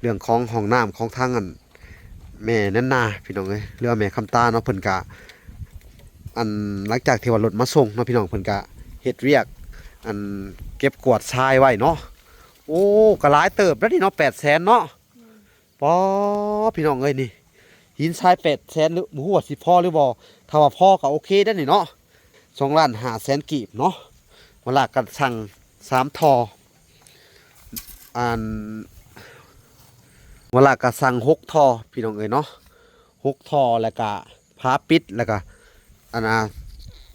ເລື່ອງຂອງຫ້ອງນ້ຳຂອງທາງອັນ ແມ່ແນນນາ ພີ່ນ້ອງເອີຍ ຫຼືວ່າແມ່ຄຳຕາເນາະ ເພິ່ນກະ ອັນ ຫຼັງຈາກທີ່ວ່າລົດມາສົ່ງເນາະ ພີ່ນ້ອງ ເພິ່ນກະເຮັດວຽກ ອັນ ເກັບກວາດຊາຍໄວ້ເນາະ. ໂອ້ ກະຫຼາຍເຕີບແລ້ວນີ້ເນາະ ແປດແສນເນາະ. ປາ ພີ່ນ້ອງເອີຍ ນີ້ ຫີນຊາຍແປດແສນ ຫຼື ບໍ່ຮູ້ວ່າຊິພໍຫຼືບໍ່. ຖ້າວ່າພໍກໍໂອເຄເດ້ນີ້ເນາະ ສອງລ້ານຫ້າແສນກີບເນາະ. ວາລາກໍສັ່ງສາມທໍ່ ອັນ ວາລາກໍສັ່ງຫົກທໍ່ ພີ່ນ້ອງເອີຍເນາະ ຫົກທໍ່ ແລ້ວກະຝາປິດ ແລ້ວກະ ອັນ ອາ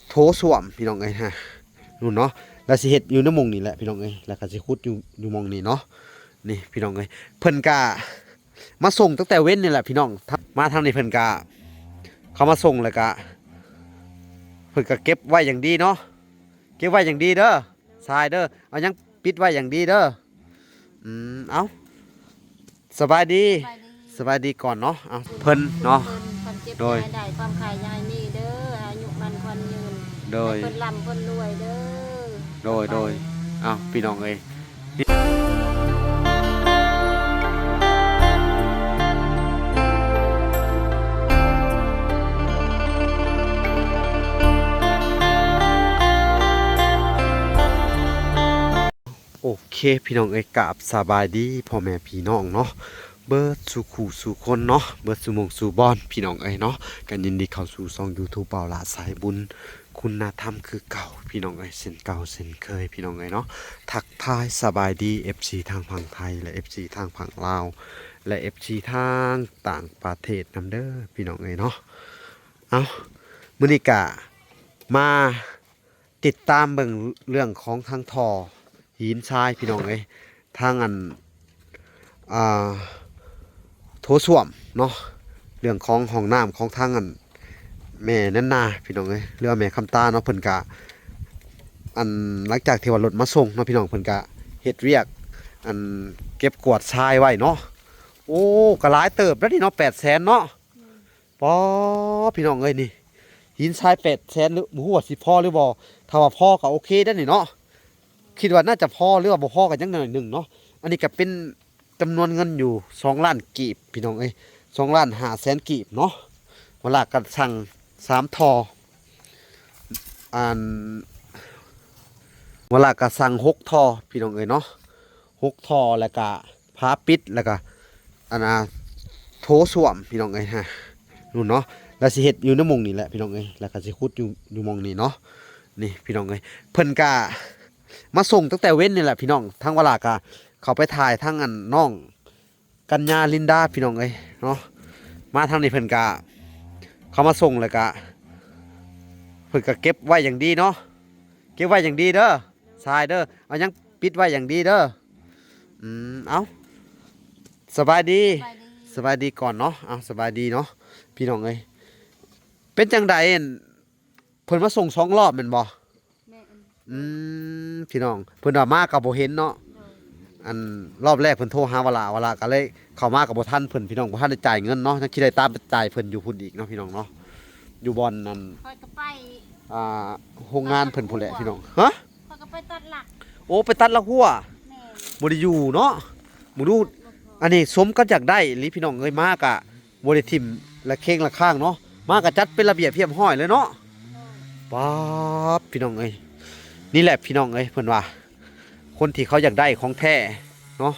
ໂຖສ້ວມ ພີ່ນ້ອງເອີຍ ຫັ້ນເນາະ. ແລ້ວຊິເຮັດຢູ່ໃນໝ່ອງນີ້ແຫຼະ ພີ່ນ້ອງເອີຍ ແລ້ວກໍຊິຂຸດຢູ່ ຢູ່ໝ່ອງນີ້ເນາະ. ນີ້ ພີ່ນ້ອງເອີຍ ເພິ່ນກະມາສົ່ງຕັ້ງແຕ່ເວັນນີ້ແຫຼະ ພີ່ນ້ອງ. ມາທາງນີ້ເພິ່ນກະເຂົ້າມາສົ່ງ ແລ້ວກະເພິ່ນກະເກັບໄວ້ຢ່າງດີເນາະ ເກັບໄວ້ຢ່າງດີເດີ ຊາຍເດີ ເອົາຫຍັງປິດໄວ້ຢ່າງດີເດີ. ອືມ ເອົາ ສະບາຍດີ ສະບາຍດີ ສະບາຍດີກ່ອນເນາະ. ເອົາ ເພິ່ນເນາະ ເພິ່ນ ຄວາມເຈັບ ໂດຍ ຢ່າໃຫ້ໄດ້ ຄວາມໄຂ້ຢ່າໃຫ້ມີເດີ ອາຍຸໝັ້ນຂວັນຍືນ ໂດຍ ໃຫ້ເພິ່ນລ່ຳເພິ່ນລວຍເດີ. ໂດຍ ໂດຍ ເອົາ ພີ່ນ້ອງເອີຍ ໂອເຄ ພີ່ນ້ອງເອີຍ ກາບສະບາຍດີພໍ່ແມ່ພີ່ນ້ອງເນາະ ເບິດສູ່ຄູ່ສູ່ຄົນເນາະ ເບິດສູ່ໝ່ອງສູ່ບ່ອນ ພີ່ນ້ອງເອີຍເນາະ. ກໍຍິນດີເຂົ້າສູ່ຊ່ອງຢູທູບ ເບົາຫຼ້າສາຍບຸນ ຄຸນນະທຳຄືເກົ່າ ພີ່ນ້ອງເອີຍ ເຊັ່ນເກົ່າເຊັ່ນເຄີຍ ພີ່ນ້ອງເອີຍເນາະ. ທັກທາຍສະບາຍດີ ເອັຟຊີ ທາງຝັ່ງໄທ ແລະ ເອັຟຊີ ທາງຝັ່ງລາວ ແລະ ເອັຟຊີ ທາງຕ່າງປະເທດນຳເດີ ພີ່ນ້ອງເອີຍເນາະ. ເອົາ ມື້ນີ້ກະມາ ຕິດຕາມເບິ່ງເລື່ອງຂອງທາງທໍ່ຫີນຊາຍ ພີ່ນ້ອງເອີຍ ທາງອັນ ອ່າ ໂຖສ້ວມເນາະ ເລື່ອງຂອງຫ້ອງນ້ຳຂອງທາງອັນ ແມ່ແນນນາ ພີ່ນ້ອງເອີຍ ຫຼືວ່າແມ່ຄຳຕາເນາະ. ເພິ່ນກະ ອັນ ຫຼັງຈາກທີ່ວ່າລົດມາສົ່ງເນາະ ພີ່ນ້ອງ ເພິ່ນກະເຮັດວຽກ ອັນ ເກັບກວາດຊາຍໄວ້ເນາະ. ໂອ້ ກະຫຼາຍເຕີບແລ້ວນີ້ເນາະ ແປດແສນເນາະ. ປາ ພີ່ນ້ອງເອີຍ ນີ້ ຫີນຊາຍແປດແສນ ຫຼື ບໍ່ຮູ້ວ່າຊິພໍຫຼືບໍ່. ຖ້າວ່າພໍກໍໂອເຄເດ້ນີ້ເນາະ ຄິດວ່າໜ້າຈະພໍ ຫຼືວ່າບໍ່ພໍກໍຍັງໜ້ອຍໜຶ່ງເນາະ. ອັນນີ້ກໍເປັນຈຳນວນເງິນຢູ່ສອງລ້ານກີບ ພີ່ນ້ອງເອີຍ ສອງລ້ານຫ້າແສນກີບເນາະ. ວາລາກໍສັ່ງສາມທໍ່ ອັນ ວາລາກໍສັ່ງຫົກທໍ່ ພີ່ນ້ອງເອີຍເນາະ ຫົກທໍ່ ແລ້ວກະຝາປິດ ແລ້ວກະ ອັນ ອາ ໂຖສ້ວມ ພີ່ນ້ອງເອີຍ ຫັ້ນເນາະ. ແລ້ວຊິເຮັດຢູ່ໃນໝ່ອງນີ້ແຫຼະ ພີ່ນ້ອງເອີຍ ແລ້ວກໍຊິຂຸດຢູ່ ຢູ່ໝ່ອງນີ້ເນາະ. ນີ້ ພີ່ນ້ອງເອີຍ ເພິ່ນກະມາສົ່ງຕັ້ງແຕ່ເວັນນີ້ແຫຼະ ພີ່ນ້ອງ. ທາງວາລາກະເຂົ້າໄປຖ່າຍທາງອັນນ້ອງ ກັນຍາ ລິນດາ ພີ່ນ້ອງເອີຍເນາະ. ມາທາງນີ້ເພິ່ນກະເຂົ້າມາສົ່ງ ແລ້ວກະເພິ່ນກະເກັບໄວ້ຢ່າງດີເນາະ ເກັບໄວ້ຢ່າງດີເດີ ຊາຍເດີ ເອົາຫຍັງປິດໄວ້ຢ່າງດີເດີ. ອືມ ເອົາ ສະບາຍດີ ສະບາຍດີ ສະບາຍດີກ່ອນເນາະ. ເອົາ ສະບາຍດີເນາະ ພີ່ນ້ອງເອີຍ. ເປັນຈັ່ງໃດ ອັນ ເພິ່ນມາສົ່ງສອງລອບແມ່ນບໍ່? ແມ່ນ. ອືມ ພີ່ນ້ອງ ເພິ່ນວ່າມາກໍບໍ່ເຫັນເນາະ. ໂດຍ. ອັນ ລອບແລກເພິ່ນໂທຫາວາລາ ວາລາກໍເລີຍເຂົ້າມາກໍບໍ່ທັນເພິ່ນ ພີ່ນ້ອງ ບໍ່ທັນໄດ້ຈ່າຍເງິນເນາະ ຍັງຊິໄດ້ຕາມໄປຈ່າຍເພິ່ນຢູ່ພຸ້ນອີກເນາະ ພີ່ນ້ອງເນາະ ຢູ່ບ່ອນນັ້ນ ຂ້ອຍກໍໄປ ອ່າ ໂຮງງານເພິ່ນພຸ້ນແຫຼະ ພີ່ນ້ອງ. ຮະ? ຂ້ອຍກໍໄປຕັດຫຼັກ. ໂອ້ ໄປຕັດຫຼັກຮົ້ວ. ແມ່ນ. ບໍ່ໄດ້ຢູ່ເນາະ ບໍ່ຮູ້. ອັນນີ້ສົມກັບຢາກໄດ້ອີ່ຫຼີ ພີ່ນ້ອງເອີຍ ມາກະ ບໍ່ໄດ້ຖິ້ມລະເຄັງລະຄາງເນາະ ມາກໍຈັດເປັນລະບຽບຮຽບຮ້ອຍເລີຍເນາະ. ປາບ ພີ່ນ້ອງເອີຍ ນີ້ແຫຼະ ພີ່ນ້ອງເອີຍ ເພິ່ນວ່າ ຄົນທີ່ເຂົາຢາກໄດ້ຂອງແທ້ເນາະ.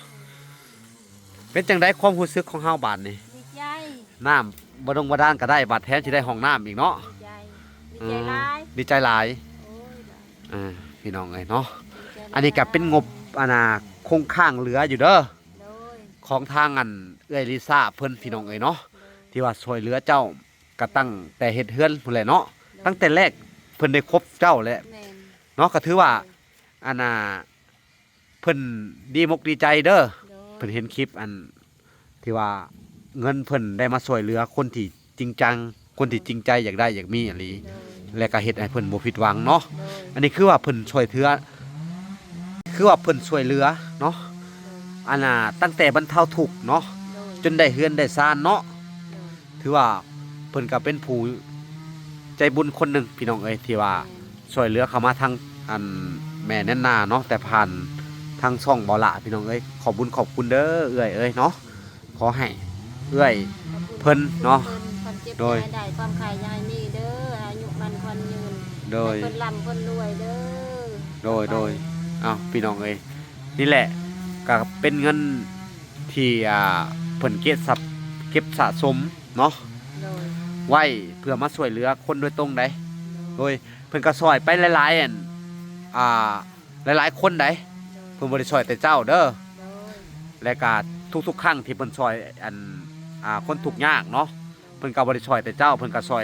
ເປັນຈັ່ງໃດຄວາມຮູ້ສຶກຂອງເຮົາບາດນີ້? ດີໃຈ. ນ້ຳບາດົງບາດານກໍໄດ້ ບາດແຖມຊິໄດ້ຫ້ອງນ້ຳອີກເນາະ. ດີໃຈ ດີໃຈຫຼາຍ. ອືມ ດີໃຈຫຼາຍ. ໂອ້ຍ ເອີ ພີ່ນ້ອງເອີຍເນາະ ອັນນີ້ກໍເປັນງົບ ອັນນ່າ ຄົງຄ້າງເຫຼືອຢູ່ເດີ ໂດຍ ຂອງທາງອັນເອື້ອຍລິຊາເພິ່ນ ພີ່ນ້ອງເອີຍເນາະ ໂດຍ ທີ່ວ່າຊ່ວຍເຫຼືອເຈົ້າ ກໍຕັ້ງແຕ່ເຮັດເຮືອນພຸ້ນແຫຼະເນາະ ໂດຍ ຕັ້ງແຕ່ແລກເພິ່ນໄດ້ຄົບເຈົ້າແຫຼະ ແມ່ນ ເນາະ ກໍຖືວ່າ ໂດຍ ອັນນ່າ ເພິ່ນດີມົກດີໃຈເດີ ໂດຍ ເພິ່ນເຫັນຄລິບອັນທີ່ວ່າເງິນເພິ່ນໄດ້ມາຊ່ວຍເຫຼືອຄົນທີ່ຈິງຈັງ ຄົນທີ່ຈິງໃຈຢາກໄດ້ຢາກມີອີ່ຫຼີ ໂດຍ ແລະກໍເຮັດໃຫ້ເພິ່ນບໍ່ຜິດຫວັງເນາະ ໂດຍ ອັນນີ້ຄືວ່າເພິ່ນຊ່ວຍເຫຼືອ ຄືວ່າເພິ່ນຊ່ວຍເຫຼືອເນາະ ໂດຍ ອັນນ່າ ຕັ້ງແຕ່ບັນເທົາທຸກເນາະ ໂດຍ ຈົນໄດ້ເຮືອນໄດ້ຊານເນາະ ໂດຍ ຖືວ່າເພິ່ນກໍເປັນຜູ້ໃຈບຸນຄົນໜຶ່ງ ພີ່ນ້ອງເອີຍ ທີ່ວ່າ ແມ່ນ ຊ່ວຍເຫຼືອເຂົ້າມາທາງ ອັນ ແມ່ແນນນາເນາະ ແຕ່ຜ່ານທາງຊ່ອງເບົາຫຼ້າ ພີ່ນ້ອງເອີຍ ຂອບບຸນຂອບຄຸນເດີເອື້ອຍເອີຍເນາະ ໂດຍ ຂໍໃຫ້ເອື້ອຍເພິ່ນເນາະ ເພິ່ນ ຄວາມເຈັບ ໂດຍ ຢ່າໃຫ້ໄດ້ ຄວາມໄຂ້ຢ່າໃຫ້ມີເດີ ອາຍຸໝັ້ນຂວັນຍືນ ໂດຍ ໃຫ້ເພິ່ນລ່ຳເພິ່ນລວຍເດີ ໂດຍ ຕໍ່ໄປ ໂດຍ ເອົ້າ ພີ່ນ້ອງເອີຍ ນີ້ແຫຼະ ກໍເປັນເງິນທີ່ ອ່າ ເພິ່ນເກັບສະ ເກັບສະສົມເນາະ ໂດຍ ໄວ້ເພື່ອມາຊ່ວຍເຫຼືອຄົນໂດຍຕົງໃດ໋ ໂດຍ ໂດຍ ເພິ່ນກໍຊ່ອຍໄປຫຼາຍໆ ອັນ ອ່າ ຫຼາຍໆຄົນໃດ໋ ໂດຍ ເພິ່ນບໍ່ໄດ້ຊ່ອຍແຕ່ເຈົ້າເດີ ໂດຍ ແລະກະທຸກໆຄັ້ງທີ່ເພິ່ນຊ່ອຍ ອັນ ອ່າ ຄົນທຸກຍາກເນາະ ເພິ່ນກໍບໍ່ໄດ້ຊ່ອຍແຕ່ເຈົ້າ ເພິ່ນກໍຊ່ອຍ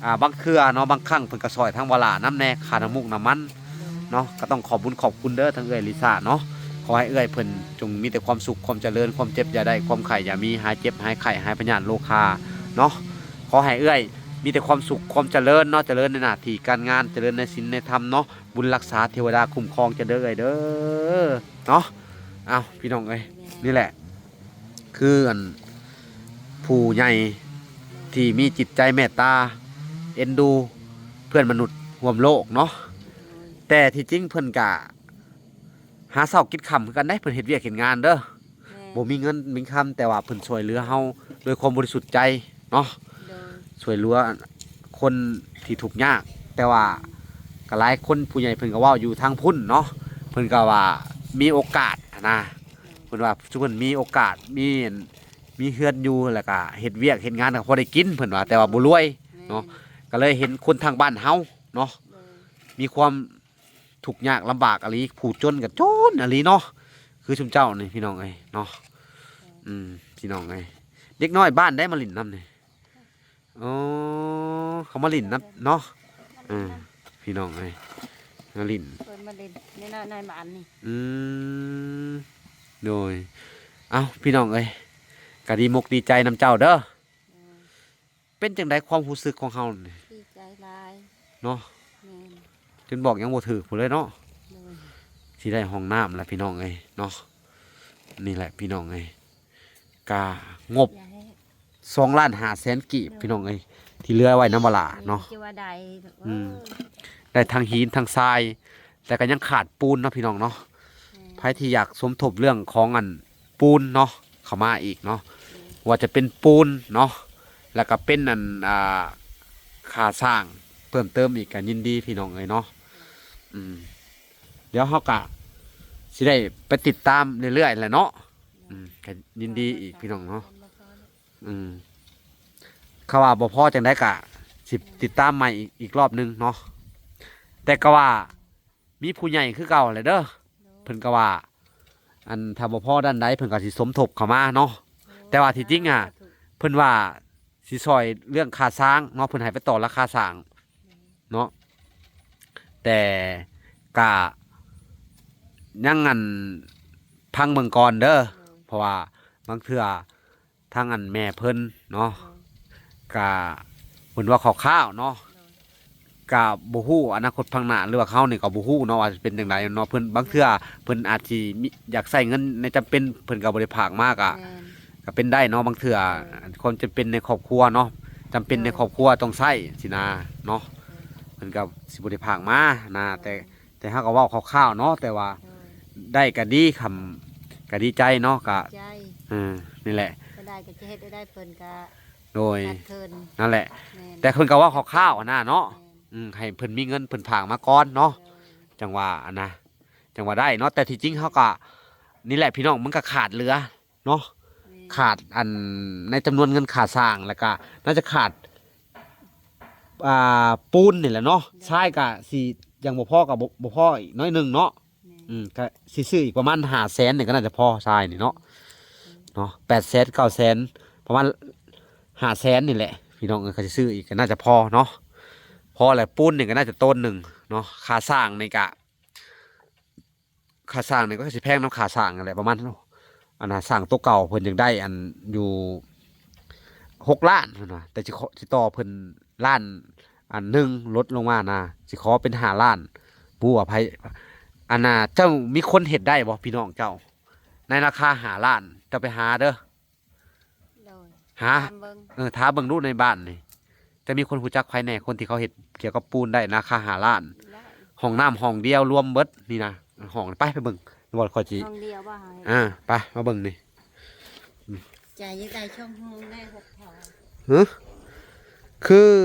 ອ່າ ບາງເທື່ອເນາະ ບາງຄັ້ງເພິ່ນກໍຊ່ອຍທາງວາລານຳແດ່ ຄ່ານ້ຳມູກນ້ຳມັນເນາະ ກໍຕ້ອງຂອບບຸນຂອບຄຸນເດີທາງເອື້ອຍລິຊາເນາະ ຂໍໃຫ້ເອື້ອຍເພິ່ນຈົ່ງມີແຕ່ຄວາມສຸກ ຄວາມຈະເລີນ ຄວາມເຈັບຢ່າໄດ້ ຄວາມໄຂ້ຢ່າມີ ຫາຍເຈັບຫາຍໄຂ້ ຫາຍພະຍາດໂລຄາເນາະ ຂໍໃຫ້ເອື້ອຍມີແຕ່ຄວາມສຸກ ຄວາມຈະເລີນເນາະ ຈະເລີນໃນໜ້າທີ່ການງານ ຈະເລີນໃນສິນໃນທຳເນາະ ບຸນຮັກສາເທວະດາຄຸ້ມຄອງເຈົ້າເດີເອື້ອຍເດີເນາະ ເອົ້າ ພີ່ນ້ອງເອີຍ ນີ້ແຫຼະ ຄືອັນ ຜູ້ໃຫຍ່ທີ່ມີຈິດໃຈແມັດຕາເອັນດູເພື່ອນມະນຸດຮ່ວມໂລກເນາະ ແຕ່ທີ່ຈິງເພິ່ນກະຫາເຊົ້າກິນຄ່ຳຄືກັນເດ້ ເພິ່ນເຮັດວຽກເຮັດງານເດີ ແມ່ນ ບໍ່ມີເງິນມີຄຳ ແຕ່ວ່າເພິ່ນຊ່ວຍເຫຼືອເຮົາດ້ວຍຄວາມບໍລິສຸດໃຈເນາະ ໂດຍ ຊ່ວຍເຫຼືອຄົນທີ່ທຸກຍາກ ແຕ່ວ່າກໍຫຼາຍຄົນຜູ້ໃຫຍ່ເພິ່ນກໍເວົ້າຢູ່ທາງພຸ້ນເນາະ ເພິ່ນກໍວ່າມີໂອກາດຫັ້ນນະ ເພິ່ນວ່າຊຸມເພິ່ນມີໂອກາດ ມີ ມີເຮືອນຢູ່ ແລ້ວກໍເຮັດວຽກເຮັດງານກໍພໍໄດ້ກິນ ເພິ່ນວ່າ ແຕ່ວ່າບໍ່ລວຍເນາະ ແມ່ນ ກໍເລີຍເຫັນຄົນທາງບ້ານເຮົາເນາະ ໂດຍ ມີຄວາມ ທຸກຍາກລຳບາກອີ່ຫຼີ ຜູ້ຈົນກໍຈົນອີ່ຫຼີເນາະ ຄືຊຸມເຈົ້ານີ້ພີ່ນ້ອງເອີຍເນາະ ອືມ ພີ່ນ້ອງເອີຍ ເດັກນ້ອຍບ້ານໃດມາຫຼິ້ນນຳນີ້ ອໍ ເຂົາມາຫຼິ້ນນຳເນາະ ເອີ ພີ່ນ້ອງເອີຍ ມາຫຼິ້ນ ເພິ່ນມາຫຼິ້ນໃນ ໃນ ໃນບ້ານນີ້ ອືມ ໂດຍ ເອົ້າ ພີ່ນ້ອງເອີຍ ກໍດີມົກດີໃຈນຳເຈົ້າເດີ ເປັນຈັ່ງໃດຄວາມຮູ້ສຶກຂອງເຮົານີ້? ດີໃຈຫຼາຍເນາະ ແມ່ນ ຈົນບອກຫຍັງບໍ່ຖືກພຸ້ນເລີຍເນາະ ໂດຍ ຊິໄດ້ຫ້ອງນ້ຳລະພີ່ນ້ອງເອີຍເນາະ ນີ້ແຫຼະພີ່ນ້ອງເອີຍ ກະງົບ ຢ່າໃຫ້ ສອງລ້ານຫ້າແສນກີບ ໂດຍ ພີ່ນ້ອງເອີຍ ທີ່ເຫຼືອໄວ້ນຳວາລາເນາະ ແມ່ນ ຈະວ່າໄດ້ ອືມ ເອີ ໄດ້ທັງຫີນທັງຊາຍ ແຕ່ກໍຍັງຂາດປູນເນາະພີ່ນ້ອງເນາະ ແມ່ນ ໃຜທີ່ຢາກສົມທົບເລື່ອງຂອງອັນ ປູນເນາະ ເຂົ້າມາອີກເນາະ ແມ່ນ ວ່າຈະເປັນປູນເນາະ ແລ້ວກໍເປັນອັນ ອ່າ ຄ່າສ້າງເພີ່ມເຕີມອີກ ກໍຍິນດີພີ່ນ້ອງເອີຍເນາະ ອືມ ດຽວເຮົາກໍຊິໄດ້ໄປຕິດຕາມເລື້ອຍໆແຫຼະເນາະ ອືມ ກໍຍິນດີອີກພີ່ນ້ອງເນາະ ອືມ ຄັນວ່າບໍ່ພໍຈັ່ງໃດກໍຊິຕິດຕາມໃໝ່ອີກ ອີກລອບໜຶ່ງເນາະ ແຕ່ກໍວ່າ ມີຜູ້ໃຫຍ່ຄືເກົ່າແຫຼະເດີ ໂດຍ ເພິ່ນກໍວ່າ ອັນ ຖ້າບໍ່ພໍດ້ານໃດ ເພິ່ນກໍຊິສົມທົບເຂົ້າມາເນາະ ໂດຍ ແຕ່ວ່າທີ່ຈິງອະ ສາທຸ ເພິ່ນວ່າຊິຊ່ອຍເລື່ອງຄ່າສ້າງເນາະ ເພິ່ນໃຫ້ໄປຕໍ່ລາຄາສ້າງເນາະ ແຕ່ກະຍັງ ອັນ ຟັງເບິ່ງກ່ອນເດີ ໂດຍ ເພາະວ່າບາງເທື່ອ ທາງອັນແມ່ເພິ່ນເນາະ ໂດຍ ກະເພິ່ນເວົ້າຄ່າວໆເນາະ ໂດຍ ກະບໍ່ຮູ້ອະນາຄົດຂ້າງໜ້າ ຫຼືວ່າເຮົານີ້ກໍບໍ່ຮູ້ເນາະວ່າຊິເປັນຈັ່ງໃດເນາະ ເພິ່ນ ບາງເທື່ອເພິ່ນອາດຊິມີ ຢາກໃຊ້ເງິນໃນຈຳເປັນ ເພິ່ນກໍບໍ່ໄດ້ຝາກມາ ກະ ແມ່ນ ກະເປັນໄດ້ເນາະ ບາງເທື່ອ ໂດຍ ອັນຄວາມຈຳເປັນໃນຄອບຄົວເນາະ ຈຳເປັນໃນ ໂດຍ ຄອບຄົວຕ້ອງໃຊ້ຊີ້ນາເນາະ ໂດຍ ເພິ່ນກໍຊິບໍ່ໄດ້ຝາກມານະ ໂດຍ ແຕ່ ແຕ່ເຮົາກໍເວົ້າຄ່າວໆເນາະ ແຕ່ວ່າ ໂດຍ ໄດ້ກໍດີ ຄຳກໍດີໃຈເນາະ ກໍ ດີໃຈ ເອີ ນີ້ແຫຼະ ບໍ່ໄດ້ກໍຈະເຮັດໄດ້ ເພິ່ນກໍ ໂດຍ ຂາດເຂີນ ນັ້ນແຫຼະ ແມ່ນ ແຕ່ເພິ່ນກໍເວົ້າຄ່າວໆຫັ້ນນະເນາະ ແມ່ນ ອືມ ໃຫ້ເພິ່ນມີເງິນເພິ່ນຝາກມາກ່ອນເນາະ ໂດຍ ຈັ່ງວ່າອັນນະ ຈັ່ງວ່າໄດ້ເນາະ ແຕ່ທີ່ຈິງເຮົາກໍ ນີ້ແຫຼະພີ່ນ້ອງ ມັນກໍຂາດເຫຼືອ ເນາະ ແມ່ນ ຂາດອັນໃນຈຳນວນເງິນຄ່າສ້າງ ແລ້ວກະໜ້າຈະຂາດ ອ່າ ປູນນີ້ແຫຼະເນາະ ແມ່ນ ຊາຍກະຊິຍັງບໍ່ພໍ ກະບໍ່ ບໍ່ພໍອີກໜ້ອຍໜຶ່ງເນາະ ແມ່ນ ອືມ ກະຊິຊື້ອີກປະມານຫ້າແສນນີ້ກະໜ້າຈະພໍ ຊາຍນີ້ເນາະ ເນາະ ແປດແສນ ເກົ້າແສນ ປະມານຫ້າແສນນີ້ແຫຼະ ພີ່ນ້ອງເອີຍ ກະຊິຊື້ອີກກະໜ້າຈະພໍເນາະ ພໍແຫຼະ ປູນນີ້ກະໜ້າຈະໂຕນໜຶ່ງເນາະ ຄ່າສ້າງນີ້ກະ ຄ່າສ້າງນີ້ກໍຄືຊິແພງນຳຄ່າສ້າງຫັ້ນແຫຼະ ປະມານ ອັນນ່າ ສ້າງໂຕເກົ່າເພິ່ນຍັງໄດ້ອັນຢູ່ຫົກລ້ານພຸ້ນນະ ແຕ່ຊິຂໍ ຊິຕໍ່ເພິ່ນລ້ານອັນໜຶ່ງ ລົດລົງມານະ ຊິຂໍເປັນຫ້າລ້ານ ບໍ່ຮູ້ວ່າໃຜ ອັນນ່າ ເຈົ້າມີຄົນເຮັດໄດ້ບໍ່ ພີ່ນ້ອງເຈົ້າ ໃນລາຄາຫ້າລ້ານ ເຈົ້າໄປຫາເດີ. ໂດຍ ຫາ ຖາມເບິ່ງ ເອີ ຖາມເບິ່ງດູໃນບ້ານນີ້ ຈະມີຄົນຮູ້ຈັກໃຜແດ່ ຄົນທີ່ເຂົາເຮັດກ່ຽວກັບປູນໄດ້ ລາຄາຫ້າລ້ານ ໄດ້ ຫ້ອງນ້ຳຫ້ອງດຽວລວມເບິດນີ້ນະ ຫ້ອງ ໄປ ໄປເບິ່ງ ບໍ່ ຂ້ອຍຊິ ຫ້ອງດຽວບໍ່ ເຮົາເຮັດ ອ່າ ໄປ ມາເບິ່ງນີ້ ອືມ ຢາກໄດ້ຊ່ອງຫ້ອງ ໄດ້ຫົກເທົ່າ. ຮະ? ຄື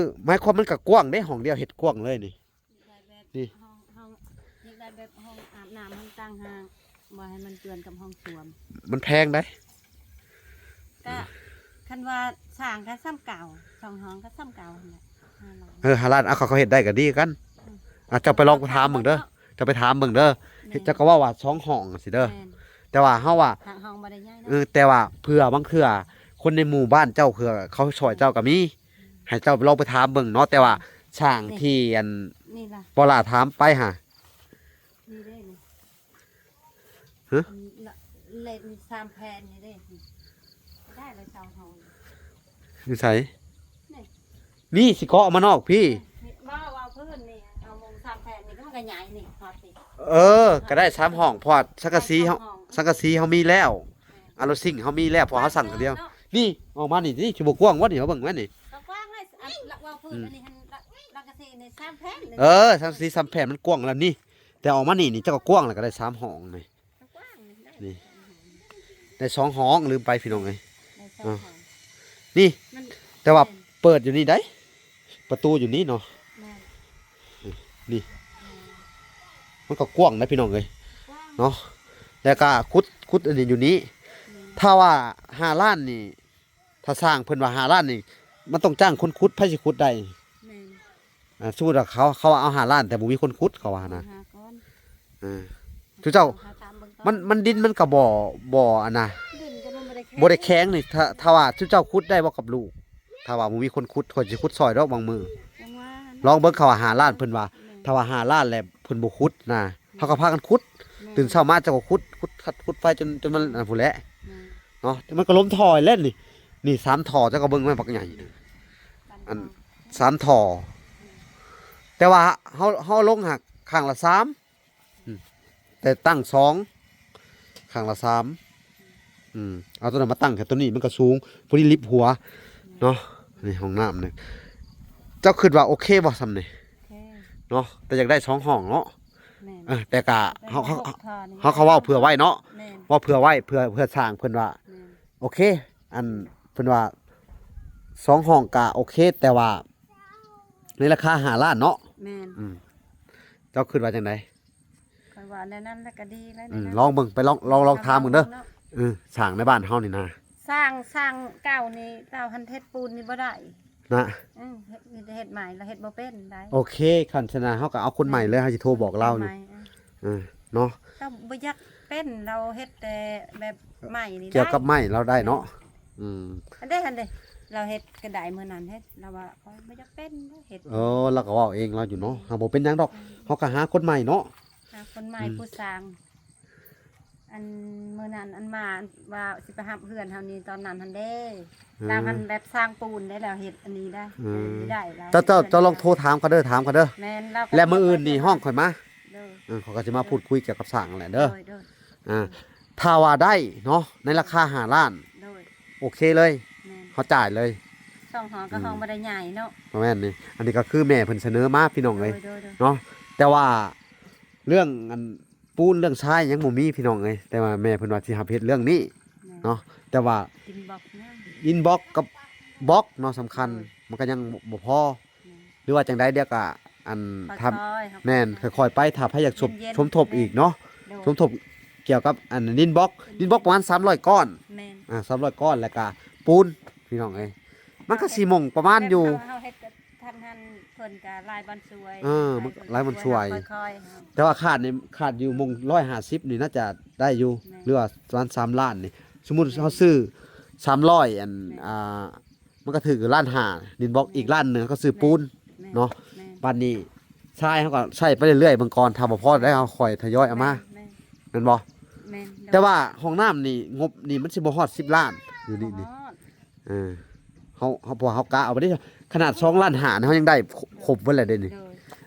ໝາຍຄວາມມັນກໍກວ້າງເດ້ ຫ້ອງດຽວເຮັດກວ້າງເລີຍນີ້. ຢາກໄດ້ແບບ ນີ້ ຫ້ອງ ຫ້ອງ ຢາກໄດ້ແບບຫ້ອງອາບນ້ຳ ຫ້ອງຕ່າງຫາກ ບໍ່ໃຫ້ມັນເຈື່ອນກັບຫ້ອງຊວມ. ມັນແພງໃດ໋. ກະ ອືມ ຄັນວ່າສ້າງກໍສ່ຳເກົ່າ ສອງຫ້ອງກໍສ່ຳເກົ່າຫັ້ນແຫຼະ ຫ້າລ້ານ. ເອີ ຫ້າລ້ານ ເອົາ ເຂົາເຮັດໄດ້ກໍດີຄືກັນ. ອືມ ອ່ະ ເຈົ້າໄປລອງໄປຖາມເບິ່ງເດີ ເຈົ້າໄປຖາມເບິ່ງເດີ. ແມ່ນ ເຈົ້າກໍເວົ້າວ່າສອງຫ້ອງຊີ້ເດີ. ແມ່ນ ແຕ່ວ່າເຮົາວ່າ ຫ້າ ຫ້ອງບໍ່ໄດ້ໃຫຍ່ເນາະ. ເອີ ແຕ່ວ່າເພື່ອບາງເທື່ອຄົນໃນໝູ່ບ້ານເຈົ້າ ເພື່ອເຂົາຊ່ອຍເຈົ້າກໍມີ ໃຫ້ເຈົ້າລອງໄປຖາມເບິ່ງເນາະ. ແຕ່ວ່າ ແມ່ນ ຊ່າງ ນີ້ ທີ່ອັນ ນີ້ລະ ບໍ່ຫຼ້າຖາມໄປຫາ ນີ້ເດ້ນີ້. ຮະ? ອັນ ເລນສາມແຜ່ນນີ້ເດ້ ໄດ້ລະຊາວຫ້ອງ. ຢູ່ໃສ? ນີ້ ນີ້ຊິເກາະອອກມານອກພີ້. ນີ້ ເວົ້າ ເວົ້າພື້ນນີ້ ເອົາມຸງສາມແຜ່ນນີ້ ມັນກໍໃຫຍ່ນີ້ ຮອດນີ້. ເອີ ກໍໄດ້ສາມຫ້ອງ ເພາະວ່າສັງກະສີເຮົາ ໄດ້ສອງຫ້ອງ ສັງກະສີເຮົາມີແລ້ວ. ເອີ ອາໂລຊິງເຮົາມີແລ້ວ ເພາະເຮົາສັ່ງຄົນດຽວ. ເນາະ ນີ້ ອອກມານີ້ ນີ້ຊິບໍ່ກວ້າງວະນີ້ ເຮົາເບິ່ງແມ່ນນີ້. ກໍກວ້າງເລີຍ ອັນ ອືມ ລະ ເວົ້າພື້ນ ອືມ ອັນນີ້ຫັ້ນ ລະ ສັງກະສີນີ້ສາມແຜ່ນ. ເອີ ສັງກະສີສາມແຜ່ນມັນກວ້າງແລ້ວນີ້. ແຕ່ອອກມານີ້ ນີ້ເຈົ້າກໍກວ້າງແລ້ວ ກໍໄດ້ສາມຫ້ອງນີ້. ກວ້າງນີ້ໄດ້ ນີ້ ສອງຫ້ອງ ໄດ້ສອງຫ້ອງ ລືມໄປພີ່ນ້ອງເອີຍ. ໄດ້ສອງຫ້ອງ ນີ້ ມັນ ແຕ່ວ່າ ແມ່ນ ເປີດຢູ່ນີ້ໄດ໋ ປະຕູຢູ່ນີ້ເນາະ. ແມ່ນ ນີ້ ແມ່ນ ມັນກໍກວ້າງໄດ໋ພີ່ນ້ອງເອີຍ ກວ້າງ ເນາະ. ແລ້ວກໍຂຸດ ຂຸດອັນນີ້ຢູ່ນີ້. ແມ່ນ ຖ້າວ່າຫ້າລ້ານນີ້ ຖ້າຊ່າງເພິ່ນວ່າຫ້າລ້ານນີ້ ມັນຕ້ອງຈ້າງຄົນຂຸດ ໃຜຊິຂຸດໄດ້? ແມ່ນ ອ່າ ສົມມຸດວ່າເຂົາ ເຂົາວ່າເອົາຫ້າລ້ານ ແຕ່ບໍ່ມີຄົນຂຸດ ເຂົາວ່ານະ. ຫາກ່ອນ ເອີ ຊຸເຈົ້າ ຫາຖາມເບິ່ງກ່ອນ ມັນ ມັນ ດິນມັນກໍບໍ່ ບໍ່ອັນນະ ດິນກໍມັນບໍ່ໄດ້ແຂງ ບໍ່ໄດ້ແຂງນີ້. ຖ້າ ຖ້າວ່າຊຸເຈົ້າຂຸດໄດ້ບໍ່ກັບລູກ? ຖ້າວ່າບໍ່ມີຄົນຂຸດ ຂ້ອຍຊິຂຸດຊ່ອຍດອກບາງມື້. ຈັ່ງວ່າ ລອງເບິ່ງ ເຂົາວ່າຫ້າລ້ານ ເພິ່ນວ່າ ແມ່ນ ຖ້າວ່າຫ້າລ້ານແລ້ວເພິ່ນບໍ່ຂຸດນະ ເຮົາກໍພາກັນຂຸດ. ແມ່ນ ຕື່ນເຊົ້າມາເຈົ້າກໍຂຸດ ຂຸດ ຂັດ ຂຸດໄຟຈົນ ຈົນມັນອັນນັ້ນພຸ້ນແຫຼະ. ແມ່ນ ເນາະ ແຕ່ມັນກໍລົ້ມທໍ່ແລ້ວນີ້ ນີ້ສາມທໍ່ ເຈົ້າກໍເບິ່ງແມ່ນບັກໃຫຍ່ ອັນສາມທໍ່. ແຕ່ວ່າເຮົາ ເຮົາລົງຫາກຂ້າງລະສາມ ອືມ ແຕ່ຕັ້ງສອງ ຂ້າງລະສາມ. ອືມ ເອົາຕົວນັ້ນມາຕັ້ງ ແຕ່ຕົວນີ້ມັນກໍສູງ ພໍດີລິບຫົວເນາະ. ນີ້ຫ້ອງນ້ຳນີ້ ເຈົ້າຄິດວ່າໂອເຄບໍ່ຊ່ຳນີ້? ໂອເຄ ເນາະ ແຕ່ຢາກໄດ້ສອງຫ້ອງເນາະ. ແມ່ນ ເອີ ແຕ່ກະ ເຮົາ ເຮົາ ເຮົາກໍເວົ້າເຜື່ອໄວ້ເນາະ. ແມ່ນ ເວົ້າເຜື່ອໄວ້ ເພື່ອ ເພື່ອຊ່າງເພິ່ນວ່າ ແມ່ນ ໂອເຄ ອັນ ເພິ່ນວ່າສອງຫ້ອງກະໂອເຄ ແຕ່ວ່າໃນລາຄາຫ້າລ້ານເນາະ. ແມ່ນ ອືມ ເຈົ້າຄິດວ່າຈັ່ງໃດ? ຂ້ອຍວ່າແນວນັ້ນລະກໍດີແລ້ວ. ອືມ ນີ້ນະ ລອງເບິ່ງ ໄປລອງ ລອງ ລອງຖາມເບິ່ງເດີ. ເອີ ຊ່າງໃນບ້ານເຮົານີ້ນະ ຊ່າງ ຊ່າງເກົ່ານີ້ ເຈົ້າຫັ້ນເຮັດປູນນີ້ບໍ່ໄດ້ນະ. ອືມ ເຮັດ ມີແຕ່ເຮັດໃໝ່ ລະເຮັດບໍ່ເປັນໄດ໋. ໂອເຄ ຄັນຊັ້ນນະ ເຮົາກໍເອົາຄົນໃໝ່ເລີຍ ເຮົາຊິໂທບອກລາວຢູ່. ເອີ ເນາະ ລາວບໍ່ຢາກເປັນ ລາວເຮັດແຕ່ແບບໄມ້ນີ້ ກ່ຽວກັບໄມ້ລາວໄດ້ເນາະ. ແມ່ນ ອືມ ອັນເດ້ ອັນເດ້ ລາວເຮັດກໍໄດ້ມື້ນັ້ນເຮັດ ລາວວ່າຂ້ອຍບໍ່ຢາກເປັນເຮັດ. ເອີ ລາວກໍເວົ້າເອງລາວຢູ່ເນາະ. ອືມ ຫາ ບໍ່ເປັນຫຍັງດອກ ເຮົາກໍຫາຄົນໃໝ່ເນາະ. ຫາຄົນໃໝ່ ອືມ ຜູ້ຊ່າງ ອັນມື້ນັ້ນອັນມາວ່າຊິໄປຮັບເຮືອນເຮົານີ້ ຕອນນັ້ນຫັ້ນເດ້. ເອີ ລາວຫັ້ນແບບຊ່າງປູນໄດ້ ລາວເຮັດອັນນີ້ໄດ້. ເອີ ເອີ ໄດ້ລາວ. ເຈົ້າ ເຈົ້າ ເຈົ້າລອງໂທຖາມເຂົາເດີ ຖາມເຂົາເດີ. ແມ່ນ ລາວກໍ ແລ້ວມື້ອື່ນນີ້ຮ້ອງຂ້ອຍມາ. ໂດຍ ເອີ ເຂົາກໍຊິມາ ໂດຍ ພູດຄຸຍກ່ຽວກັບຊ່າງນັ້ນແຫຼະເດີ. ໂດຍ ໂດຍ ອ່າ ຖ້າວ່າໄດ້ເນາະ ໃນລາຄາຫ້າລ້ານ ໂດຍ ໂອເຄເລີຍ. ແມ່ນ ເຮົາຈ່າຍເລີຍ. ສອງຫ້ອງກໍ ອືມ ຫ້ອງບໍ່ໄດ້ໃຫຍ່ເນາະ. ບໍ່ແມ່ນນີ້ ອັນນີ້ກໍຄືແມ່ເພິ່ນສະເໜີມາພີ່ນ້ອງເອີຍ. ໂດຍ ໂດຍ ໂດຍ ເນາະ ແຕ່ວ່າເລື່ອງອັນ ປູນເລື່ອງຊາຍຍັງບໍ່ມີພີ່ນ້ອງເອີຍ ແຕ່ວ່າແມ່ເພິ່ນວ່າຊິຮັບເຮັດເລື່ອງນີ້. ແມ່ນ ເນາະ ແຕ່ວ່າອິນບັອກ ອິນບັອກກັບບັອກເນາະ ສຳຄັນ. ໂດຍ ມັນກໍຍັງບໍ່ພໍ. ແມ່ນ ຫຼືວ່າຈັ່ງໃດ ດຽວກໍອັນ ຄ່ອຍໆ ທຳ ຄ່ອຍໆ ແມ່ນ ຄ່ອຍໆໄປ ຖ້າໃຜຢາກສົມ ເຢັນໆ ສົມທົບອີກເນາະ. ໂດຍ ສົມທົບກ່ຽວກັບອັນດິນບັອກ ດິນບັອກປະມານສາມຮ້ອຍກ້ອນ. ແມ່ນ ອ່າ ສາມຮ້ອຍກ້ອນ ແລ້ວກໍປູນ ພີ່ນ້ອງເອີຍ ມັນກໍຊິມົ່ງປະມານຢູ່ ເຮົາເຮັດກັບທ່ານຫັ້ນ ເພິ່ນກໍຫຼາຍບ່ອນຊ່ວຍ. ເອີ ມັນຫຼາຍບ່ອນຊ່ວຍ ຄ່ອຍໆ ແຕ່ວ່າຂາດນີ້ ຂາດຢູ່ມົ່ງຮ້ອຍຫ້າສິບນີ້ໜ້າຈະໄດ້ຢູ່. ແມ່ນ ຫຼືວ່າປະມານສາມລ້ານນີ້ ສົມມຸດ ແມ່ນ ເຮົາຊື້ສາມຮ້ອຍ ອັນ ແມ່ນ ອ່າ ມັນກໍຖືກຢູ່ລ້ານຫ້າ ດິນບັອກ. ແມ່ນ ອີກລ້ານໜຶ່ງເຮົາກໍຊື້ປູນ. ແມ່ນ ເນາະ. ແມ່ນ ບາດນີ້ຊາຍເຮົາກໍໃຊ້ໄປເລື້ອຍໆເບິ່ງກ່ອນ ຖ້າບໍ່ພໍໄດ້ເຮົາຄ່ອຍທະຍອຍເອົາມາ. ແມ່ນ ແມ່ນ ແມ່ນບໍ່? ແມ່ນ ແຕ່ວ່າຫ້ອງນ້ຳນີ້ ງົບນີ້ມັນຊິບໍ່ຮອດສິບລ້ານຢູ່ນີ້ນີ້. ບໍ່ຮອດ ເອີ ເຮົາ ເຮົາ ເພາະວ່າເຮົາກະເອົາໄປເດ້ ຂະໜາດສອງລ້ານຫ້າເຮົາຍັງໄດ້ຄົບເບິດແລ້ວເດ້ນີ້. ໂດຍ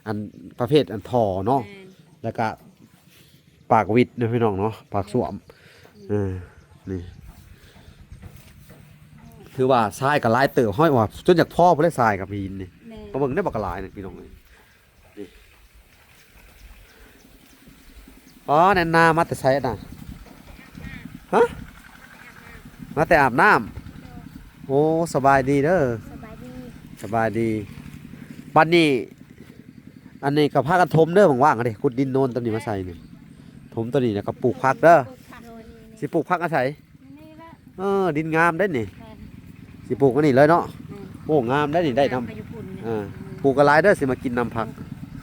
ອັນປະເພດອັນທໍ່ເນາະ. ແມ່ນ ແລ້ວກະປາກຫວິດເນາະພີ່ນ້ອງເນາະ ປາກສ້ວມ. ອືມ ເອີ ນີ້ ຖືວ່າຊາຍກໍຫຼາຍເຕີບ ເຮົາວ່າຈົນຢາກພໍພຸ້ນແຫຼະ ຊາຍກັບຫີນນີ້. ແມ່ນ ມາເບິ່ງໄດ້ບັກຫຼາຍນີ້ພີ່ນ້ອງເອີຍ. ນີ້ ອໍ ແນນນາ ມາແຕ່ໃສນະ? ຮະ? ມາແຕ່ອາບນ້ຳ. ໂອ້ ສະບາຍດີເດີ. ສະບາຍດີ. ສະບາຍດີ. ບັດນີ້ ອັນນີ້ກໍພາກັນຖົມເດີ ວ່າງໆເດ້ ຂຸດດິນໂນນຕົວນີ້ມາໃສ່ນີ້ ຖົມຕົວນີ້ແລ້ວກໍປູກຜັກເດີ. ປູກຜັກ ໂດຍ ຊິປູກຜັກອາໄສ? ນີ້ແຫຼະ. ເອີ ດິນງາມເດ້ນີ້. ແມ່ນ. ຊິປູກອັນນີ້ເລີຍເນາະ. ແມ່ນ. ໂອ້ ງາມເດ້ນີ້ ໄດ້ນຳ. ປູກກໍຫຼາຍເດີ ຊິມາກິນນຳຜັກ.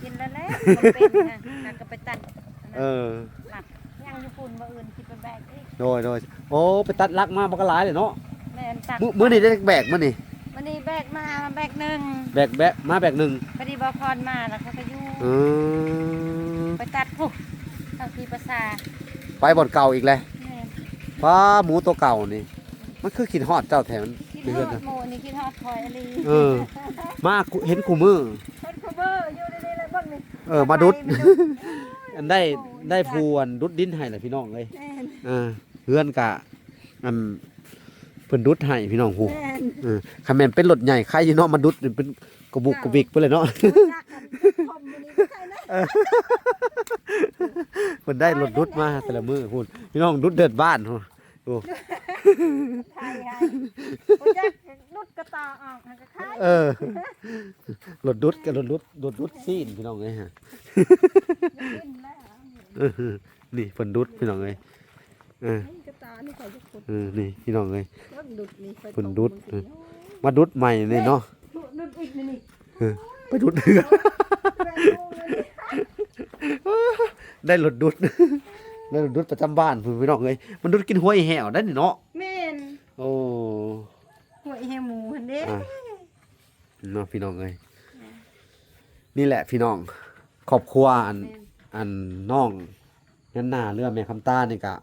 ກິນແລ້ວແຫຼະ ບໍ່ເປັນນະ ຫາກໍໄປຕັດ. ເອີ ຫຼັກຍັງຢູ່ພຸ້ນ ມື້ອື່ນຊິໄປແບກອີກ. ໂດຍໆ. ໂອ້ ໄປຕັດຫຼັກມາມັນກໍຫຼາຍເລີຍເນາະ. ແມ່ນ. ມື້ ມື້ນີ້ໄດ້ແບກ ມື້ນີ້? ມື້ນີ້ແບກມາ ແບກໜຶ່ງ. ແບກ ແບກມາແບກໜຶ່ງ. ພໍດີບໍ່ພອນມາແລ້ວເຂົາກໍຢູ່. ອືມ ໄປຕັດພຸ້ນ ທາງພີປະຊາ. ໄປບ່ອນເກົ່າອີກແລ້ວ. ແມ່ນ. ປ້າ ໝູຕົວເກົ່ານີ້ ມັນຄືຄິດຮອດເຈົ້າແທ້ ມັນ ຄິດຮອດໝູນີ້ ຄິດຮອດຂ້ອຍອີ່ຫຼີ. ເອີ ມາເຫັນຄູ່ມື້ ເຫັນຄູ່ມື້ ຢູ່ດີໆແລ້ວເບິ່ງນີ້. ເອີ ມາດຸດ ໄດ້ ໄດ້ຜູ້ອັນດຸດດິນໃຫ້ແຫຼະພີ່ນ້ອງເອີຍ. ແມ່ນ. ເອີ ເຮືອນກະ ອັນ ເພິ່ນດຸດໃຫ້ພີ່ນ້ອງ. ໂອ້ ແມ່ນ. ເອີ ຄັນແມ່ນເປັນລົດໃຫຍ່ໄຄຢູ່ເນາະ ມາດຸດເປັນກະບຸກກະບິກໄປເລີຍເນາະ. ເອີ ເພິ່ນໄດ້ລົດດຸດມາແຕ່ລະມື້ພຸ້ນ ພີ່ນ້ອງ ດຸດເດີດບ້ານພຸ້ນ. ໂອ້ ໄຄ ໄຄ ບໍ່ຈັກດຸດກະຕ່າອອກ ຫາກະໄຄ. ເອີ ລົດດຸດກະລົດດຸດ ລົດດຸດຊີ້ນພີ່ນ້ອງເອີຍ. ເອີ ນີ້ເພິ່ນດຸດພີ່ນ້ອງເອີຍ. ເອີ ນີ້ກະຕ່ານີ້ຂ້ອຍຢາກຂຸດ. ເອີ ນີ້ພີ່ນ້ອງເອີຍ ເບິ່ງດຸດນີ້ ເພິ່ນດຸດ ມາດຸດໃໝ່ນີ້ເນາະ. ດຸດອີກນີ້ ເອີ ໄປດຸດເຮືອນ ໄດ້ລົດດຸດ ໄດ້ລົດດຸດປະຈຳບ້ານພຸ້ນພີ່ນ້ອງເອີຍ. ມັນດຸດກິນຫົວອີແຫ້ວໄດ໋ນີ້ເນາະ. ແມ່ນ. ໂອ້ ຫົວອີແຫ້ວໝູຫັ້ນເດ້. ອ່າ ເນາະພີ່ນ້ອງເອີຍ. ນີ້ແຫຼະພີ່ນ້ອງ ຄອບຄົວອັນ ແມ່ນ ອັນນ້ອງແນນນາ ຫຼືວ່າແມ່ຄຳຕານີ້ກະ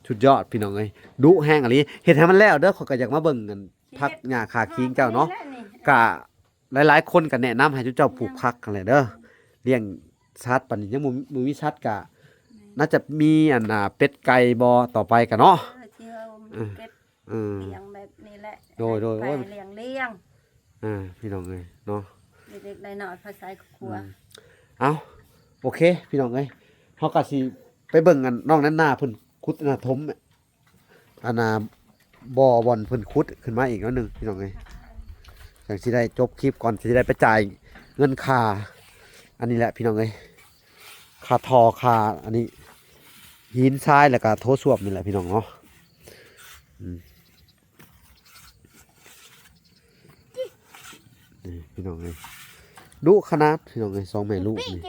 ສຸດຍອດພີ່ນ້ອງເອີຍ ດຸແຮງອີ່ຫຼີ. ເຮັດໃຫ້ມັນແລ້ວເດີ ຂ້ອຍກະຢາກມາເບິ່ງອັນຜັກຫຍ້າຄາຄີງເຈົ້າເນາະ. ກະຫຼາຍໆຄົນກະແນະນຳໃຫ້ເຈົ້າປູກຜັກຫັ້ນແຫຼະເດີ ລ້ຽງສັດ. ປານນີ້ຍັງບໍ່ ບໍ່ມີສັດກະ ແມ່ນ ໜ້າຈະມີອັນ ອ່າ ເປັດໄກ່ບໍ່ຕໍ່ໄປກະເນາະ. ເອີ ທີ່ວ່າ ເອີ ເກັບ ເອີ ລ້ຽງແບບນີ້ແຫຼະ. ໂດຍໆ ໂອ້ຍ ລ້ຽງ ລ້ຽງ ອ່າ ພີ່ນ້ອງເອີຍເນາະ ເລັກໆນ້ອຍໆ ພາສາຄອບຄົວ. ອືມ ເອົ້າ ໂອເຄພີ່ນ້ອງເອີຍ ເຮົາກະຊິໄປເບິ່ງອັນນ້ອງແນນນາເພິ່ນຂຸດອັນນ່າຖົມ ອັນນ່າ ບໍ່ ບ່ອນເພິ່ນຂຸດຂຶ້ນມາອີກໜ້ອຍໜຶ່ງພີ່ນ້ອງເອີຍ. ຈັ່ງຊິໄດ້ຈົບຄລິບກ່ອນ ຊິໄດ້ໄປຈ່າຍເງິນຄ່າ ອັນນີ້ແຫຼະພີ່ນ້ອງເອີຍ ຄ່າທໍ່ ຄ່າອັນນີ້ ຫີນຊາຍ ແລ້ວກະໂຖສ້ວມນີ້ແຫຼະພີ່ນ້ອງເນາະ. ອືມ ນີ້ພີ່ນ້ອງເອີຍ ດຸຂະໜາດພີ່ນ້ອງເອີຍ ສອງແມ່ລູກນີ້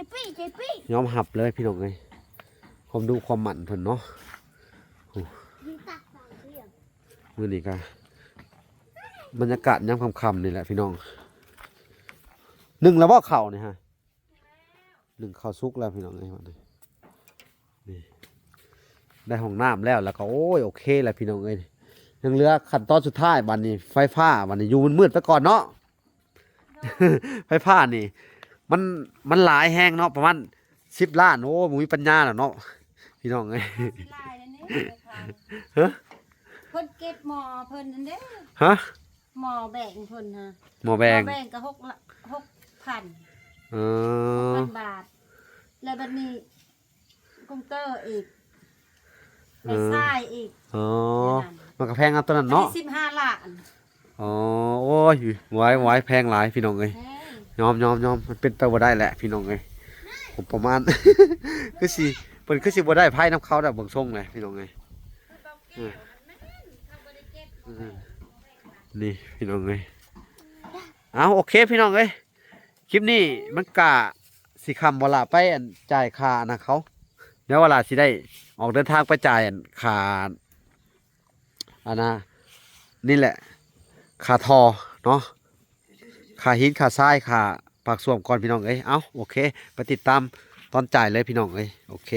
ຍອມຮັບເລີຍພີ່ນ້ອງເອີຍ ຄວາມດຸຄວາມໝັ່ນເພິ່ນເນາະ. ໂອ້ ມື້ນີ້ກະບັນຍາກາດຍາມຄ່ຳໆນີ້ແຫຼະພີ່ນ້ອງ. ໜຶ້ງແລ້ວບໍ່ເຂົ້ານີ້ຮະ? ໜຶ້ງເຂົ້າສຸກແລ້ວພີ່ນ້ອງເອີຍ ນີ້ ໄດ້ຫ້ອງນ້ຳແລ້ວ ແລ້ວກໍ ໂອ້ຍ ໂອເຄແລ້ວພີ່ນ້ອງເອີຍ. ຍັງເຫຼືອຂັ້ນຕອນສຸດທ້າຍ ບາດນີ້ໄຟຟ້າ ບາດນີ້ຢູ່ມືດໆໄປກ່ອນເນາະ. ໄຟຟ້ານີ້ມັນ ມັນຫຼາຍແຮງເນາະ ປະມານສິບລ້ານ. ໂອ້ ບໍ່ມີປັນຍາແລ້ວເນາະພີ່ນ້ອງເອີຍ. ຫຼາຍແລ້ວນີ້. ຮະ? ເພິ່ນເກັບໝໍ້ເພິ່ນຫັ້ນເດ້. ຮະ? ໝໍ້ແບງເພິ່ນຫັ້ນ ໝໍ້ແບງ ໝໍ້ແບງກໍຫົກ ຫົກພັນ. ເອີ ຫົກພັນບາດ. ແລ້ວບັດນີ້ກຸງເຕີອີກ ເອີ ແມ່ຊາຍອີກ. ອໍ ແມ່ນ ມັນກໍແພງເອົາຕົວນັ້ນເນາະ. ອັນນີ້ສິບຫ້າລ້ານ. ອໍ ໂອ້ຍ ໄວໆ ແພງຫຼາຍພີ່ນ້ອງເອີຍ. ແພງ ຍອມໆໆ ມັນເປັນໄປບໍ່ໄດ້ແຫຼະພີ່ນ້ອງເອີຍ. ງົບປະມານ ຄືຊິ ເພິ່ນຄືຊິບໍ່ໄດ້ໃຜນຳເຂົາດອກ ເບິ່ງຊົງແຫຼະພີ່ນ້ອງເອີຍ. ເອີ ນີ້ພີ່ນ້ອງເອີຍ ເອົາ ໂອເຄພີ່ນ້ອງເອີຍ ຄລິບນີ້ມັນກະຊິຄ່ຳ ບໍ່ລະໄປອັນຈ່າຍຄ່າອັນນະເຂົາ ດຽວວ່າລະຊິໄດ້ອອກເດີນທາງໄປຈ່າຍອັນຄ່າ ອັນນະ ນີ້ແຫຼະ ຄ່າທໍ່ເນາະ ຄ່າຫີນ ຄ່າຊາຍ ຄ່າປາກສ້ວມກ່ອນພີ່ນ້ອງເອີຍ. ເອົ້າ ໂອເຄ ໄປຕິດຕາມຕອນຈ່າຍເລີຍພີ່ນ້ອງເອີຍ. ໂອເຄ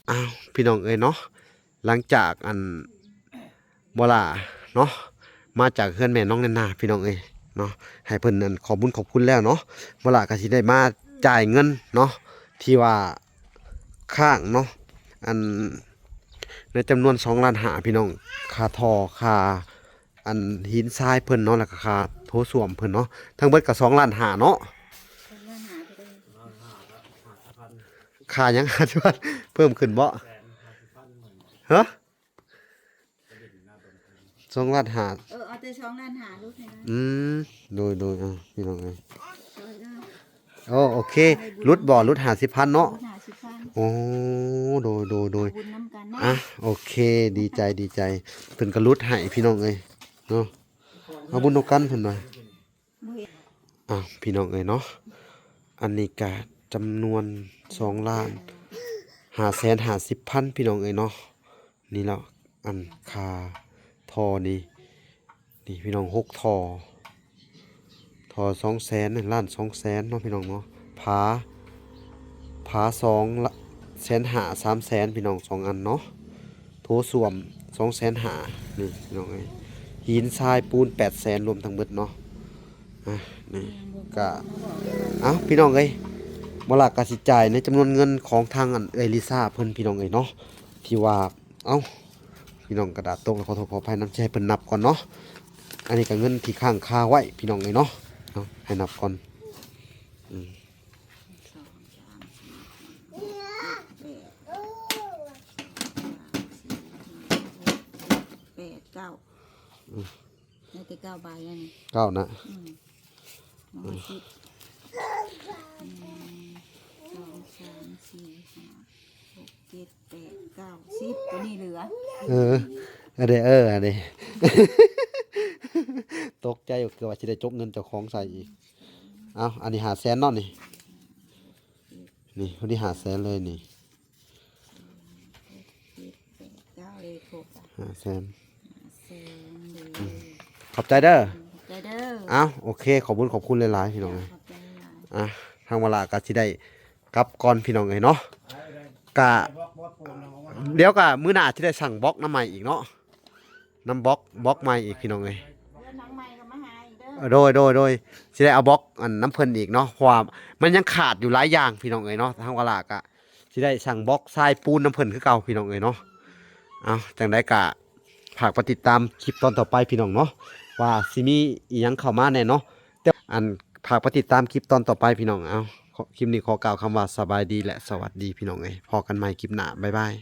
ເອົ້າ ພີ່ນ້ອງເອີຍເນາະ ຫຼັງຈາກອັນ ບໍ່ຫຼ້າເນາະ ມາຈາກເຮືອນແມ່ນ້ອງແນນນາພີ່ນ້ອງເອີຍເນາະ ໃຫ້ເພິ່ນນັ້ນຂອບບຸນຂອບຄຸນແລ້ວເນາະ ບໍ່ຫຼ້າກໍຊິໄດ້ມາຈ່າຍເງິນເນາະ ທີ່ວ່າຄ້າງເນາະ ອັນ ໃນຈຳນວນສອງລ້ານຫ້າ ພີ່ນ້ອງ ຄ່າທໍ່ ຄ່າ ອັນ ຫີນຊາຍເພິ່ນເນາະ ແລ້ວກໍຄ່າໂຖສ້ວມເພິ່ນເນາະ ທັງເບິດກໍສອງລ້ານຫ້າເນາະ. ຄ່າຫຍັງ ຫ້າສິບພັນ ເພີ່ມຂຶ້ນບໍ່? ຮະ? ສ ສອງລ້ານຫ້າ ເອີ ເອົາແຕ່ສອງລ້ານຫ້າຫຼຸດໃຫ້ເລີຍ ອືມ ໂດຍ ໂດຍ ເອົາ ພີ່ນ້ອງເອີຍ ຊ່ອຍເດີ ໂອ້ ໂອເຄ ຫຼຸດບໍ່? ຫຼຸດຫ້າສິບພັນເນາະ ຫຼຸດຫ້າສິບພັນ ໂອ້ ໂດຍ ໂດຍ ໂດຍ ເອົາບຸນນຳກັນເນາະ ອ່ະ ໂອເຄ ດີໃຈ ດີໃຈ ເພິ່ນກໍຫຼຸດໃຫ້ ພີ່ນ້ອງເອີຍ ເນາະ ເອົາບຸນນຳກັນເພິ່ນວ່າ ບໍ່ເຫັນ ອ່ະ ພີ່ນ້ອງເອີຍເນາະ ອັນນີ້ກະຈຳນວນສອງລ້ານຫ້າແສນຫ້າສິບພັນ ພີ່ນ້ອງເອີຍເນາະ ນີ້ແຫຼະ ອັນຄ່າທໍ່ນີ້ ນີ້ພີ່ນ້ອງ ຫົກທໍ່ ທໍ່ສອງແສນ ລ້ານສອງແສນເນາະ ພີ່ນ້ອງເນາະ ຝາ ຝາສອງແສນຫ້າ ສາມແສນ ພີ່ນ້ອງ ສອງອັນເນາະ ໂຖສ້ວມສອງແສນຫ້າ ນີ້ພີ່ນ້ອງເອີຍ ຫີນຊາຍປູນແປດແສນ ລວມທັງເບິດເນາະ ອ່ະ ນີ້ກະ ເອົ້າ ພີ່ນ້ອງເອີຍ ບໍ່ລະກະຊິຈ່າຍໃນຈຳນວນເງິນຂອງທາງອັນເອື້ອຍລິຊາເພິ່ນ ພີ່ນ້ອງເອີຍເນາະ ທີ່ວ່າ ເອົ້າ ພີ່ນ້ອງ ກະດາດຕົກ ແລ້ວຂໍໂທດຂໍອະໄພນຳ ຊິໃຫ້ເພິ່ນນັບກ່ອນເນາະ ອັນນີ້ກະເງິນທີ່ຄ້າງຄາໄວ້ ພີ່ນ້ອງເອີຍເນາະ ເອົາ ໃຫ້ນັບກ່ອນ ອືມ ສອງ ສາມ ສີ່ ຫ້າ ຫົກ ເຈັດ ແປດ ເກົ້າ ອືມ ໄດ້ແຕ່ເກົ້າໃບແລ້ວນີ້ ເກົ້ານະ ອືມ ເອົາສິບ ໜຶ່ງ ສອງ ສາມ ສີ່ ຫ້າ ຫົກ ເຈັດ ແປດ ເກົ້າ ສິບ ຕົວນີ້ເຫຼືອ ເອີ ອັນເດ ເອີ ອັນເດ ຕົກໃຈ ເກືອບວ່າຊິໄດ້ຈົກເງິນເຈົ້າຂອງໃສ່ອີກ ເອົາ ອັນນີ້ຫ້າແສນເນາະນີ້ ນີ້ ພໍດີຫ້າແສນເລີຍນີ້ ເຈັດ ແປດ ເກົ້າ ເລີຍຄົບ ຫ້າແສນ ຫ້າແສນເລີຍ ອືມ ຂອບໃຈເດີ ຂອບໃຈເດີ ເອົາ ໂອເຄ ຂອບຄຸນ ຂອບຄຸນຫຼາຍໆ ພີ່ນ້ອງເອີຍ ອ່ະ ທາງວາລະກະຊິໄດ້ກັບກ່ອນ ພີ່ນ້ອງເອີຍເນາະ ກະ ດຽວກະມື້ໜ້າຊິໄດ້ສັ່ງບລັອກນຳໃໝ່ອີກເນາະ ນຳບລັອກ ບລັອກໃໝ່ອີກ ພີ່ນ້ອງເອີຍ ເດີ ໂດຍ ໂດຍ ໂດຍ ຊິໄດ້ເອົາບລັອກອັນນຳເພິ່ນອີກເນາະ ເພາະວ່າມັນຍັງຂາດຢູ່ຫຼາຍຢ່າງ ພີ່ນ້ອງເອີຍເນາະ ທາງວາລະກະ ຊິໄດ້ສັ່ງບລັອກຊາຍປູນນຳເພິ່ນຄືເກົ່າ ພີ່ນ້ອງເອີຍເນາະ ເອົາ ຈັ່ງໃດກະຝາກໄປຕິດຕາມຄລິບຕອນຕໍ່ໄປ ພີ່ນ້ອງເນາະ ວ່າຊິມີອີ່ຫຍັງເຂົ້າມາແດ່ເນາະ ແຕ່ອັນ ຝາກໄປຕິດຕາມຄລິບຕອນຕໍ່ໄປ ພີ່ນ້ອງ ເອົາ ຄລິບນີ້ຂໍກ່າວຄຳວ່າສະບາຍດີ ແລະ ສະຫວັດດີ ພີ່ນ້ອງເອີຍ ພໍ້ກັນໃໝ່ຄລິບໜ້າ ບາຍບາຍ.